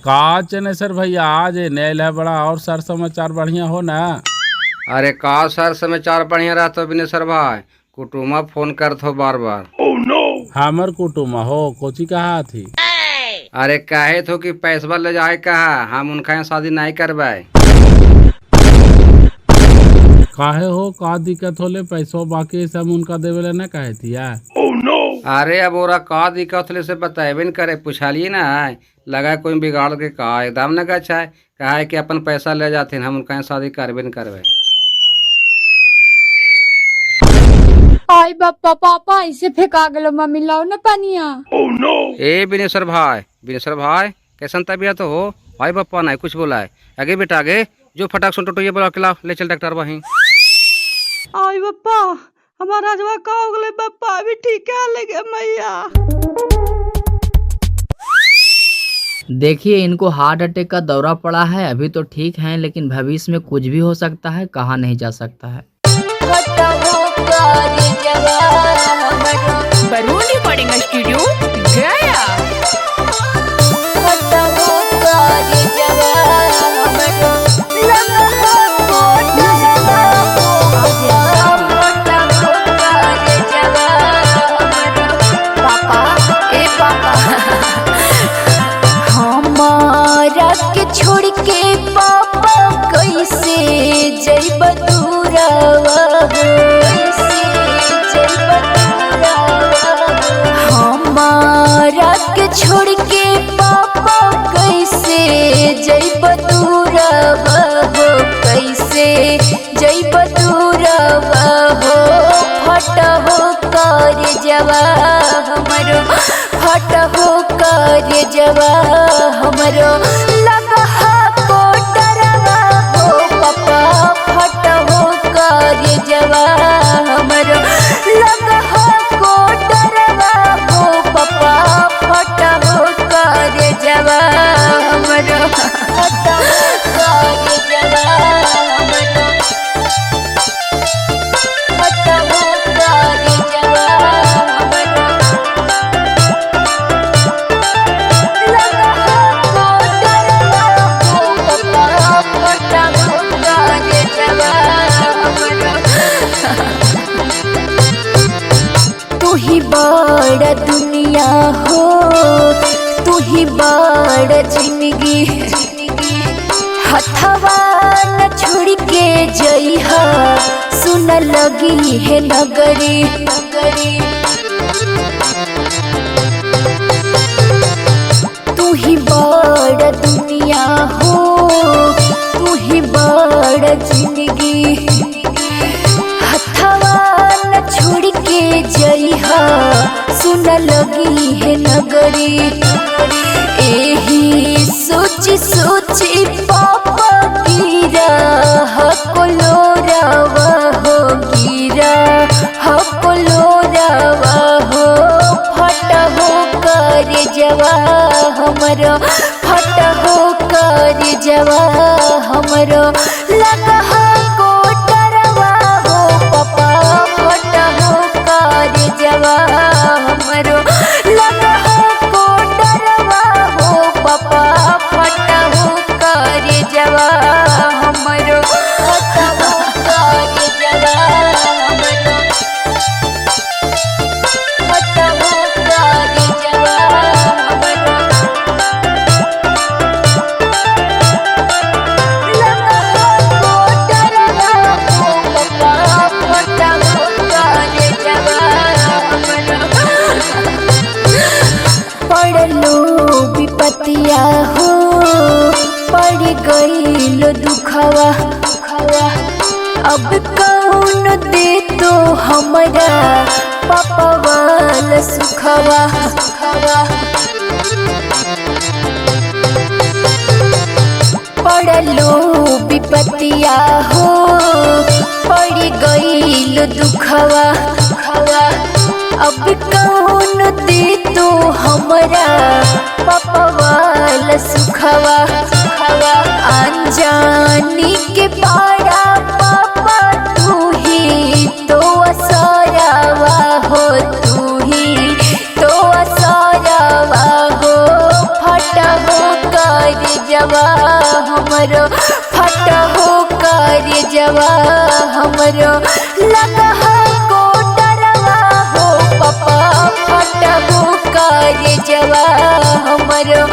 का चनेसर भैया आज नैल है बड़ा और सर समाचार बढ़िया हो ना। अरे का सर समाचार बढ़िया रहतो बिनेसर भाई, कुटुमा फोन करत हो बार बार। हमर कुटुम हो कोची कहा थी? अरे कहे थो कि पैसवा ले जाए कहा, हम उनका यहाँ शादी नहीं करवाए। काहे हो का दिक्कत होले? पैसो बाकी सब उनका देवे ला ना कहे थी यार। अरे अब ओरा का दिक्कत होले से बताएबे न करे, पूछालिए ना है लगा कोई बिगाड़ के का एकदम न गछ है, कहा है कि अपन पैसा ले जाते हम उनका यहाँ शादी करबे न करबे। आई बापा पापा ऐसे फेंका गेलो मम्मी लाओ ना पानिया। ए बिनेश्वर भाई, बिनेश्वर भाई कैसन तबीयत हो? भाई बप्पा नहीं कुछ बोला है। आगे बेटा आगे जो फटाक सुन टोटो ये बोला के लाओ ले चल डॉक्टर वहीं। आई बप्पा हमारा राजवा का हो गले बप्पा अभी ठीक है लगे मैया। देखिए इनको हार्ट अटैक का दौरा पड़ा है, अभी तो ठीक है लेकिन भविष्य में कुछ भी हो सकता है, कहा नहीं जा सकता है। बरून रिकॉर्डिंग स्टूडियो गया। पापा ए पापा हमारा के छोड़ के पापा कैसे जइब दूरवा कैसे जइब दूरवा। हमारा के छोड़ के पापा कैसे जइब दूरवा हो कैसे जइब दूरवा हो। फट हो कर जवा हमरो फट हो कर जवा हमरो लगहा कोटरवा हो पापा फट हो कर जवा हमरो लगहा कोटरवा हो पापा फट हो कर जवा हमरो फट हो कर जवा हमरो फट हो कर जवा हमरो लगहा कोटरवा हो पापा फट हो कर जवा हमरो। तू ही बड़ दुनिया हो तू ही बड़ जिंदगी हथवा न छोड़ के जइहा सुन लगी है नगरी नगरी। तू ही बड़ दुनिया हो तू ही बड़ जिंदगी हथवा न छोड़ के जइहा सुन लगी है नगरी। एही सोच सोच पापा गिरा हकोलोरावा हो गिरा हकोलोरावा हो। फट हो कर जवा हमरो फट हो कर जवा हमरो लगहा कोटरवा हो पापा फट हो कर जवा हमरो लगहा कोटरवा हो पापा फट हो कर जवा हमरो फट हो कर जवा हमरो फट हो कर जवा हमरो लगहा कोटरवा हो पापा फट हो कर जवा हमरो। पड़लो विपतिया हो पड़ गईलो दुखवा दुखवा। अब कौन दे तो हमरा पापा वाला सुखवा सुखवा। पड़लो विपतिया हो पड़ गईलो दुखवा दुखवा। अब कौन दे तो हमरा पापा वाला सुखवा सुखवा। अनजानी के पारा पापा तू ही तो असरावा हो तू ही तो असरावा हो। फट हो कर हमरो फट हो कर जवा हमरो लगह को डरवा हो पापा फट हो कर जवा हमरो।